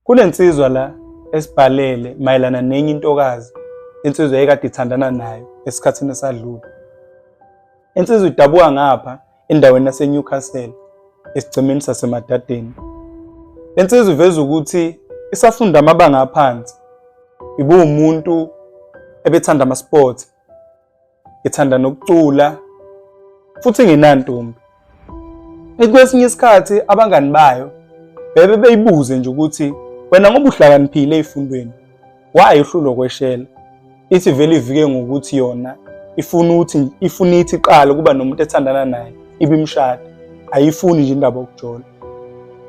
Kunensizwa la esibhalele mayelana nenye intokazi insizwa eyayikade ithandana nayo esikhathini esadlule. Insizwa idabuka ngapha endaweni yaseNewcastle esigcemeni saseMadadeni. Le nsizwa iveza ukuthi isafunda amabanga aphansi, ibuwumuntu ebethanda ama-sports, ithanda nokucula futhi ingenantombi. Ithi kwesinye isikhathi abangani bayo bebe beyibuze nje ukuthi wena ngoba uhlakaniphile ey'fundweni why uhlulwa kweshela. Ithi vele ivike ngokuthi yona ifuna ukuthi ifuna ithi iqale kuba nomuntu ethandana naye ibimshada, ayifuni nje indaba yokujola.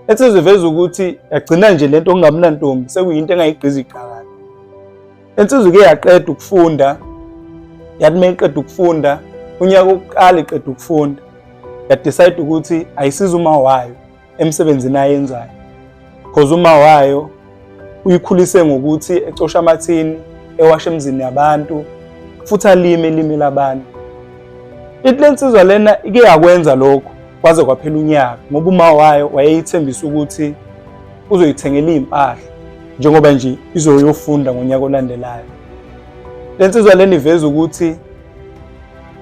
Ensizwa iveza ukuthi yagcina nje lento okungabi nantombi sekuyinto engayigqiza iqakala. Insizwa ike yaqeda ukufunda, yathi uma iqeda ukufunda, unyaka wokuqala iqeda ukufunda, yadecide ukuthi ayisize uma wayo emsebenzini ayenzayo. Because uma wayo uyikhulise ngokuthi ecosha amathini, ewashe emzini yabantu, futhi alime elimi labantu. Ithi le nsizwa lena ike yakwenza lokho kwaze kwaphela unyaka ngoba uma wayo wayeyithembisa ukuthi uzoyithengela iy'mpahla njengoba nje izoyofunda ngonyaka olandelayo. Le nsizwa lena iveza ukuthi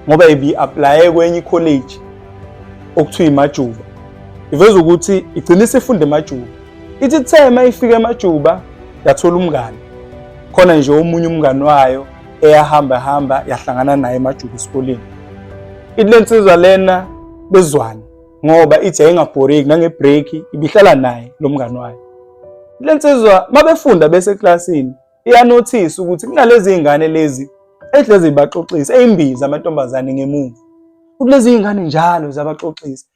ngoba ibi-aplaye kwenye ikholeji okuthiwa iMajuba, iveza ukuthi igcina isifunda eMajuba. Ithi ithe uma ifika eMajuba yathola umngani, khona nje omunye umngani wayo eyahamba hamba yahlangana naye eMajuba esikoleni. Ithi le nsizwa lena bezwana ngoba ithi yayingabhoreki nangebreak ibihlala naye lo mngani wayo. Le nsizwa mabefunda beseklasini iyanothisa ukuthi kunalezi zingane lezi ehlezi zibaxoxisa eyimbiza amantombazane ngemuva. Ukuthi lezi zingane njalo zabaxoxisa.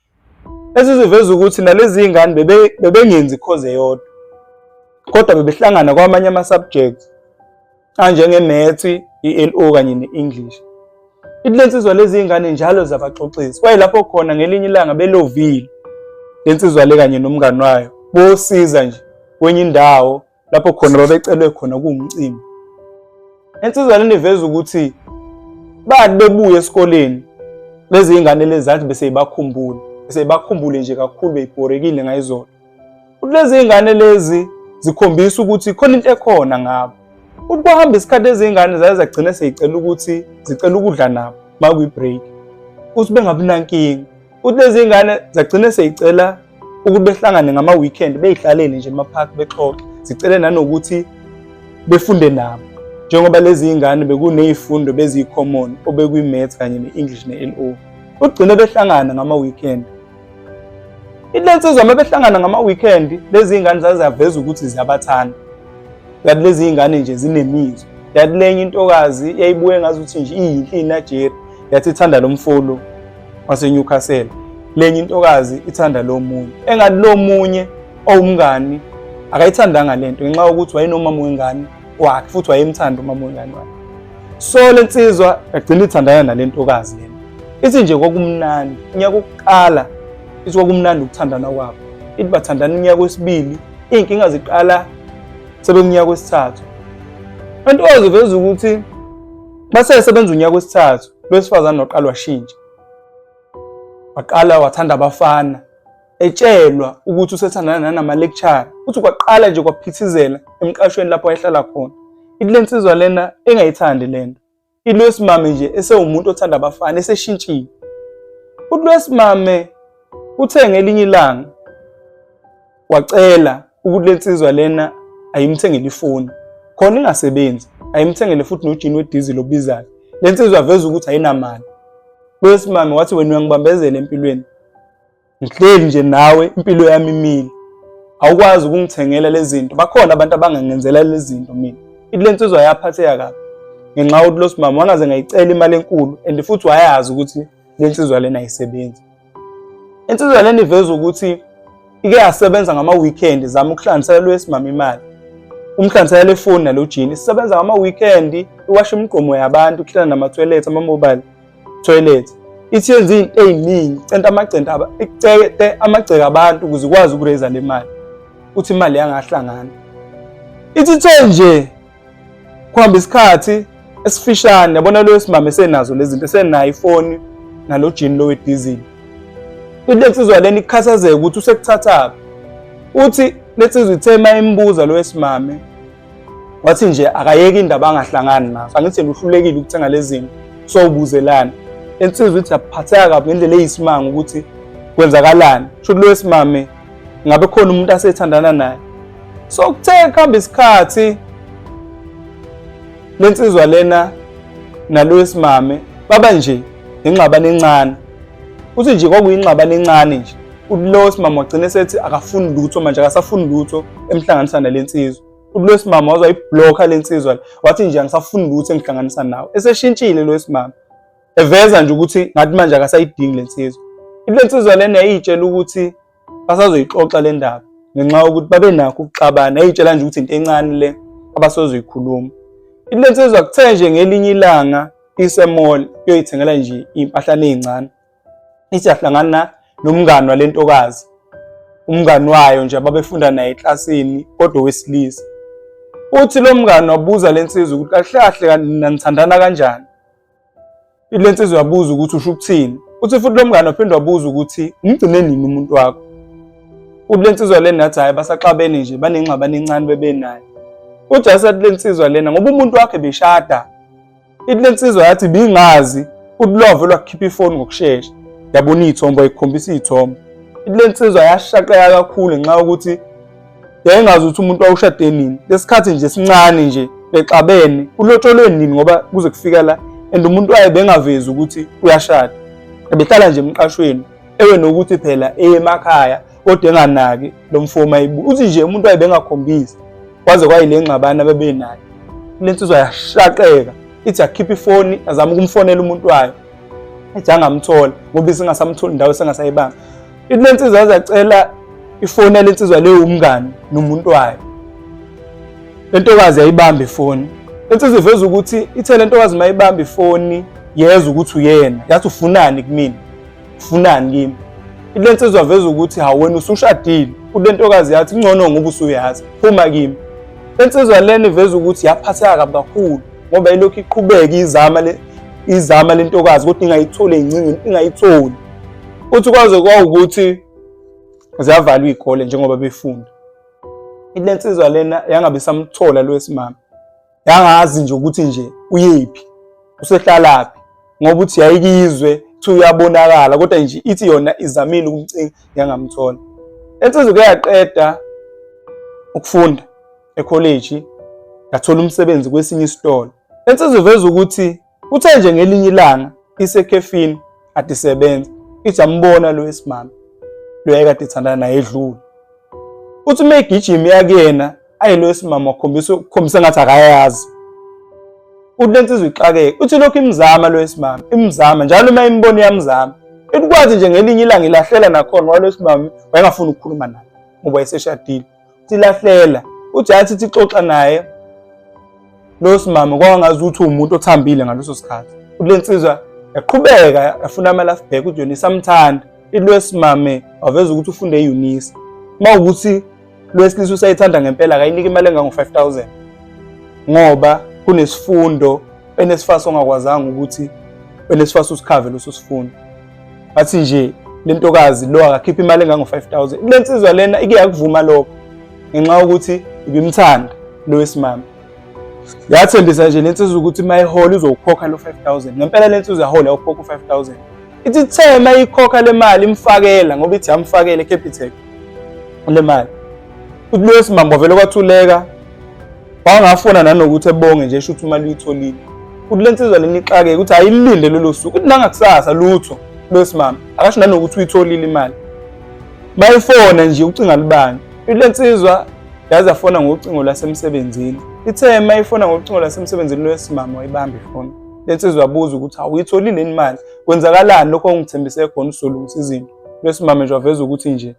Esiziveza ukuthi nalezi zingane bebengenzi course eyodwa. Kodwa bebehlangana kwamanye ama-subjects anjenge-maths, i-LO kanye ne-English. Ithi le nsizwa lezi iy'ngane njalo zabaxoxisa. Kwaye lapho khona ngelinye ilanga belovile le nsizwa le kanye nomngani wayo bosiza nje kwenye indawo lapho khona babecelwe khona kuwumcimbi. Insizwa lena iveza ukuthi bathi bebuya esikoleni lezi iy'ngane lezi zathi bese yibakhumbule bese yibakhumbule nje kakhulu beyibhorekile ngayizolo. Uthi lezi iy'ngane lezi zikhombisa ukuthi khona into ekhona ngabo. Uthi kwahamba isikhathi lezi iy'ngane zaye zagcina seyicela ukuthi zicela ukudla nabo uma kwi-break. Uthi bengabi nankinga. Uthi lezi iy'ngane zagcina seyicela ukuthi behlangane ngama-weekend bey'hlalele nje ema-park bexoxe, zicele nanokuthi befunde nabo. Njengoba lezi iy'ngane bekuney'fundo beziyi-common obekwi-maths kanye ne-English ne-LO. Ugcine behlangana ngama-weekend. Ithi le nsizwa uma behlangana ngama-weekend lezi iy'ngane zazaveza ukuthi ziyabathanda. Kanti lezi iy'ngane nje zinemizwa. Yathi lenye intokazi yayibuye ngazuthi nje iyinhle iNigeria, yathi ithanda lo mfo lo waseNewcastle. Lenye intokazi ithanda lo munye. Engathi lo munye owumngani akayithandanga lento ngenxa yokuthi wayenomama wengane wakhe futhi wayemthanda umama wengane wakhe. So le nsizwa yagcina ithandana nale ntokazi lena. Ithi nje kwakumnandi unyaka wokuqala, ithi kwakumnandi ukuthandana kwabo. Ithi bathandana unyaka wesibili, iy'nkinga ziqala sebekunyaka wesithathu. Intokazi iveza ukuthi basesebenza unyaka wesithathu, lo wesifazane waqala washintsha, waqala wathanda abafana, etshelwa ukuthi usethandana nanama-lecturer. Uthi kwaqala nje kwaphithizela emqashweni lapho wayehlala khona. Ithi le nsizwa lena engayithandi le nto. Ithi lo wesimame nje esewumuntu othanda abafana eseshintshile. Uthi lo wesimame uthe ngelinye ilanga wacela ukuthi le nsizwa lena ayimthengele ifoni khona ingasebenzi, ayimthengele futhi nojini wedizili obizayo. Le nsizwa aveza ukuthi ayinamali. Lo wesimame wathi wena uyangibambezela empilweni, ngihleli nje nawe impilo yami imile, awukwazi ukungithengela lezi zinto, bakhona abantu abangangenzela lezi zinto mina. Ithi le nsizwa yaphatheka kabi ngenxa yokuthi lo simama wangaze ngayicela imali enkulu and futhi wayazi ukuthi le nsizwa lena ayisebenzi. Insizwa lena iveza ukuthi ike yasebenza ngama-weekend izama ukuhlanganisela lo wesimama imali, umhlanganisela le foni nalo jini, isebenza ngama-weekend iwasha imigqomo yabantu, iklina nama-toilet, ama-mobile toilet. Ithi yenza izinto ey'ningi, icenta amagcente icete amagceke abantu ukuze ikwazi ukureyza le mali. Uthi imali yangahlangana. Ithi ithe nje kuhamba isikhathi esifishane, yabona lo wesimame esenazo lezi zinto, esenayo ifoni nalo jini lo wedizili. Uthi le nsizwa lena ikhathazeka ukuthi usekuthathaphi. Uthi Lensizwa ithe uma imbuza lo wesimame wathi nje akayeki indaba angahlangani nazo, angithi yena uhlulekile ukuthenga lezi zinto, so ubuzelana. Lensizwa ithi yaphatheka kabi ngendlela eyisimanga ukuthi kwenzakalani, sho lo wesimame ngabe khona umuntu asethandana naye. So kuthe kuhamba isikhathi lensizwa lena nalo wesimame baba nje nengxabano encane. Uthi nje kwakuyingxabano encane nje. Ulo wesimame wagcina esethi akafuni lutho manje, akasafuni lutho emhlanganisa nalensizwa. Ulo wesimame waze wayiblocka lensizwa, wathi nje angisafuni lutho engihlanganisa nawe. Eseshintshile lo wesimame, eveza nje ukuthi ngathi manje akasayidingi lensizwa. Lensizwa lena yayitshela ukuthi basazoyixoxa le ndaba ngenxa yokuthi babenakho ukuxabana, yayitshela nje ukuthi into encane le abasozoyikhuluma. Lensizwa kuthe nje ngelinye ilanga isemall iyoyithengela nje iy'mpahlane ey'ncane, ithi yahlangana nomngani walentokazi, umngani wayo nje ababefunda naye eklasini kodwa owesilisa. Uthi lo mngani wabuza lensizwa ukuthi kahle kahle kanti nina nithandana kanjani? Le nsizwa yabuza ukuthi usho ukuthini. Uthi futhi lo mngani waphinde wabuza ukuthi umgcine nini umuntu wakho. Uthi le nsizwa lena yathi hhayi basaxabene nje, banengxabano encane bebenayo. Uthi asathi le nsizwa lena ngoba umuntu wakhe beshada. Ithi le nsizwa yathi bingazi, uthi lo vele wakhipha ifoni ngokushesha. Yabona iy'thombe, wayikhombisa iy'thombe. Ithi le nsizwa yashaqeka kakhulu ngenxa yokuthi yayingazi ukuthi umuntu wawushade nini. Lesikhathi nje esincane nje bexabene, ulotsholwe nini ngoba kuze kufika la and umuntu waye bengavezi ukuthi uyashada. Ebehlala nje emqashweni, ewe nokuthi phela eye emakhaya kodwa enganaki lo mfo mayibu. Uthi nje umuntu waye bengakhombisi kwaze kwayile ngxabano abebenayo. Le nsizwa yashaqeka, ithi yakhipha ifoni azama ukumfonela umuntu wayo, ithi angamthola ngoba isingasamtholi indawo esengasayibanga. Ithi le nsizwa yaze yacela ifoni yale nsizwa leyo umngani nomuntu wayo. Le ntokazi yayibamba ifoni. Le nsizwa iveza ukuthi ithe le ntokazi mayibamba ifoni yezwa ukuthi uyena, yathi ufunani kumina, ufunani kimi. Ithi le nsizwa veza ukuthi hawu wena usushadile. Uthi le ntokazi yathi kungcono ngoba usuyazi, phuma kimi. Le nsizwa lena iveza ukuthi yaphatheka kabi kakhulu ngoba ilokhu iqhubeka izama le izama le ntokazi kodwa ingayitholi ey'ncingweni, ingayitholi. Uthi kwaze kwawukuthi ziyavalwa iy'kole njengoba befunda. Ithi le nsizwa lena yangabe isamthola lo wesimame, yangazi nje ukuthi nje uyephi, usehlalaphi, ngoba uthi yayikizwe kuthiwa uyabonakala kodwa nje ithi yona izamile ukumcinga yangamthola. Le nsizwa ke yaqeda ukufunda ekholeji, yathola umsebenzi kwesinye isitolo. Le nsizwa iveza ukuthi uthe nje ngelinye ilanga isekhefini ade isebenza, ithi yambona lo wesimame lo yayekade ethandana naye edlula. Uthi uma egijima iya kuyena, ayi lo wesimame wakhombisa ukukhombisa ngathi akayazi. Uthi le nsizwa ixakeke, uthi lokhu imzama lo wesimame, imzama njalo uma imbona iyamzama. Ithi kwathi nje ngelinye ilanga ilahlela nakhona ngoba lo wesimame wayengafuni ukukhuluma naye ngoba wayeseshadile. Silahlela uthi yathi ithi xoxa naye lo simame kwangazi ukuthi uwumuntu othambile ngaleso sikhathi. Kule nsizwa yaqhubeka yafuna ama-life back ukuthi yona isamthanda. Ithi lo simame waveza ukuthi ufunde e-UNISA. Uma ukuthi lo wesilisa usayithanda ngempela akayinike imali engango-5,000 ngoba kunesifundo enesifasi ongakwazanga ukuthi enesifasi usikhave leso sifundo. Bathi nje le ntokazi lo akakhipha imali engango-5,000. Le nsizwa lena ike yakuvuma lokho ngenxa yokuthi ibimthanda lo wesimame. Yathembisa nje le nsizwa ukuthi uma ihola izowukhokha lo 5,000. Ngempela le nsizwa yahola yawukhokha u-5,000. Ithi the uma ikhokha le mali imfakela ngoba ithi yamfakela eCapitec le mali. Uthi lo wesimame wavele kwathuleka, wangafuna nanokuthi ebonge nje esho ukuthi imali uyitholile. Uthi le nsizwa lena ixakeke ukuthi ayilinde lolo suku. Uthi nangakusasa lutho lo wesimame akasho nanokuthi uyitholile imali. Bayifona nje ucinga lubani. Uthi le nsizwa yaze yafona ngocingo lwasemsebenzini. Ithe uma ifona ngocingo lwasemsebenzini lo wesimame wayibamba ifoni. Le nsizwa yabuza ukuthi awuyitholile yini imali? Kwenzakalani lokho ongithembise khona uzolungisa izinto? Lo wesimame nje waveza ukuthi nje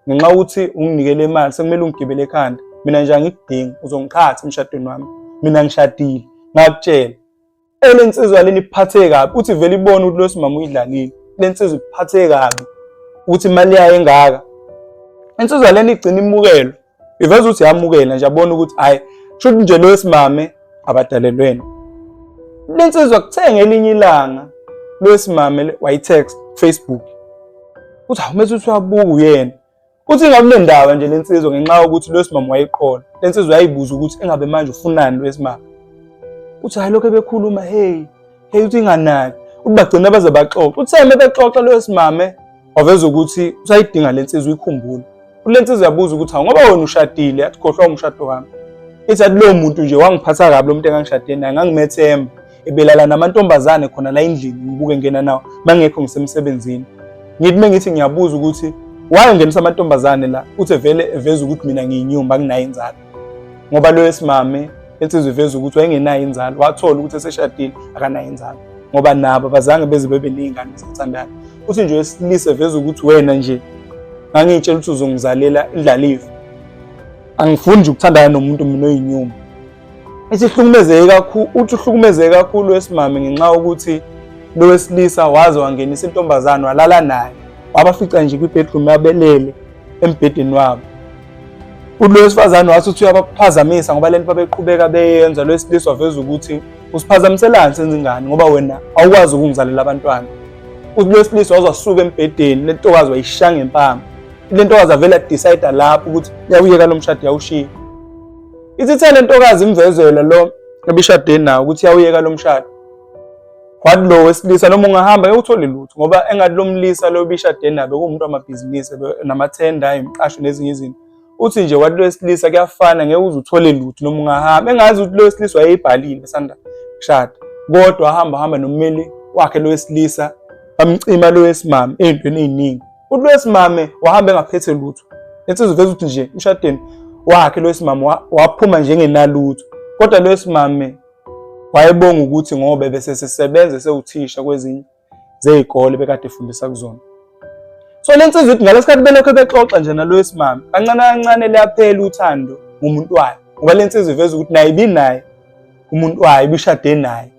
ngenxa yokuthi unginikele imali sekumele ungigibele ekhanda. Mina nje angikudingi, uzongiqhatha emshadweni wami. Mina ngishadile, ngakutshela. Ele nsizwa lena iphatheke kabi, uthi vele ibone ukuthi lo simama uyidlalile. Le nsizwa iphatheke kabi ukuthi imali yayo engaka. Insizwa lena igcina imukelwa, iveza ukuthi yamukela nje yabona ukuthi hhayi shuthi nje lo simame abadalelwene. Le nsizwa kuthe ngelinye ilanga lo simame wayi-text Facebook, uthi hawu mese uthi uyabuka uyena. Uthi ingabe ndaba nje lensizwa ngenxa yokuthi lo simama wayiqola. Lensizwa yayibuza ukuthi engabe manje ufunani lo simama. Uthi hayi lokho ebekhuluma hey hey uthi inganaki. Uthi bagcina baze baxoxa. Uthi seme bexoxa lo simame waveza ukuthi usayidinga lensizwa uyikhumbule. Kule nsizwa yabuza ukuthi hawu ngoba wena ushadile athi khohlwa umshado wami. Ithi athi lowo muntu nje wangiphatha kabi lo muntu engangishade naye ngangimethemba. Ebelala namantombazane khona la endlini ngibuke ngena nawo mangekho ngisemsebenzini. Ngithi mengithi ngiyabuza ukuthi why ungenisa amantombazane la uthe vele eveza ukuthi mina ngiyinyumba anginayo inzalo. Ngoba lo wesimame insizwa iveza ukuthi wayengenayo inzalo wathola ukuthi eseshadile akanayo inzalo ngoba nabo abazange beze bebe ney'ngane zithandana. Uthi nje wesilisa eveza ukuthi wena nje ngangiyitshela ukuthi uzongizalela indlalifa angifuni nje ukuthandana nomuntu mina oyinyumba isihlukumezeke kakhulu uthi uhlukumezeke kakhulu wesimame ngenxa yokuthi lo wesilisa waze wangenisa intombazane walala naye wabafica nje kwi-bedroom yabelele embhedeni wabo uthi lo wesifazane wathi uthi uyabaphazamisa ngoba lento babeqhubeka beyenza lo wesilisa waveza ukuthi usiphazamiselani senza ingane ngoba wena awukwazi ukungizalela abantwana uthi lo wesilisa waze wasuka embhedeni le ntokazi wayishaya ngempama le ntokazi avele adecide lapho ukuthi yawuyeka lo mshado yawushiya ithi ithe le ntokazi imvezela lo ebishade nawo ukuthi yawuyeka lo mshado wathi lo wesilisa noma ungahamba ngeke lutho ngoba engathi lo mlisa lo obishade naye bekuwumuntu wamabhizinisi namathenda imiqasho nezinye izinto uthi nje wathi lo wesilisa kuyafana ngeke uze uthole lutho noma ungahamba engazi ukuthi lo wesilisa wayeyibhalile besanda kushada kodwa wahamba hamba nommeli wakhe lo wesilisa bamcima lo wesimame ey'ntweni ey'ningi uthi lo wesimame wahamba engaphethe lutho insizwa iveza ukuthi nje emshadweni wakhe lo wesimame waphuma njengenalutho kodwa lo wesimame wayebonga ukuthi ngoba bese sesebenza sewuthisha kwezinye zey'kole bekade efundisa kuzona. So le nsizwa ithi ngalesikhathi belokhu bexoxa nje nalo wesimame kancane kancane liyaphela uthando ngomuntu wayo ngoba le nsizwa iveza ukuthi naye ibinaye umuntu wayo ibishade naye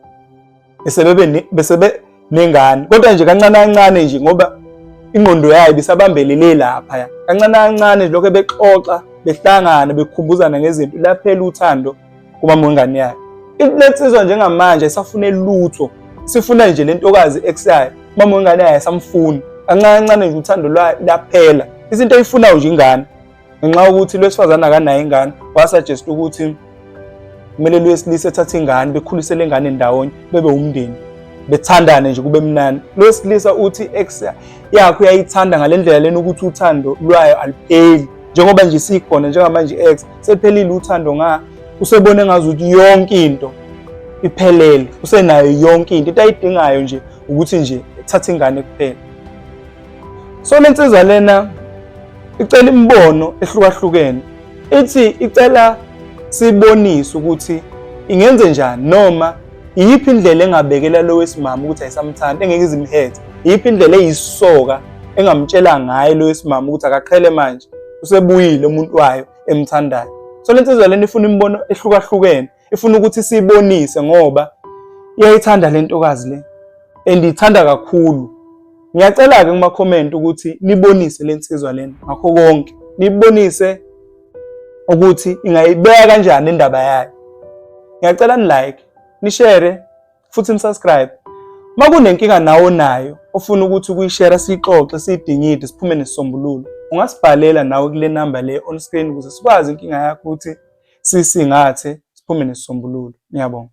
bese bese nengane kodwa nje kancane kancane nje ngoba ingqondo yayo ibisabambelele lapha kancane kancane nje lokho bexoxa behlangana bekhumbuzana ngezinto laphela uthando kumama wengane yakhe. Lensizwa njengamanje ayisafune lutho, sifuna nje lentokazi ekusayo. Umama wengane yayo asamfuni. Kancane kancane nje uthando lwayo laphela. Izinto ayifunayo nje ingane. Ngenxa yokuthi lwesifazane akanayo ingane, wasuggest ukuthi kumele lwesilisa ethathe ingane bekhulise le ngane ndawonye bebe umndeni bethandane nje kube mnandi. Lwesilisa uthi ex yakhe uyayithanda ngale ndlela lena ukuthi uthando lwayo alupheli. Njengoba nje sikhona njengamanje ex sephelile uthando nga usebone ngazuthi yonke into iphelele usenayo yonke into into ayidingayo nje ukuthi nje thatha ingane kuphela. So le nsizwa lena icela imibono ehlukahlukene ithi icela sibonise ukuthi ingenze njani noma iyiphi indlela engabekela lo wesimama ukuthi ayisamthandi engeke izimhethe iyiphi indlela eyisoka engamtshela ngayo lo wesimama ukuthi akaqhele manje usebuyile umuntu wayo emthandayo. So le nsizwa lena ifuna imibono ehlukahlukene, ifuna ukuthi siyibonise ngoba iyayithanda le ntokazi le and iyithanda kakhulu. Ngiyacela-ke kuma-comment ukuthi nibonise le nsizwa lena ngakho konke, nibonise ukuthi ingayibeka kanjani indaba yayo. Ngiyacela ni-like, ni-share futhi nisubscribe. Makunenkinga nawe onayo ofuna ukuthi ukuyishare siyixoxe siyidingide siphume nesisombululo, ungasibhalela nawe kule namba le on screen ukuze sikwazi inkinga yakho ukuthi sisingathe siphume nesisombululo. Ngiyabonga.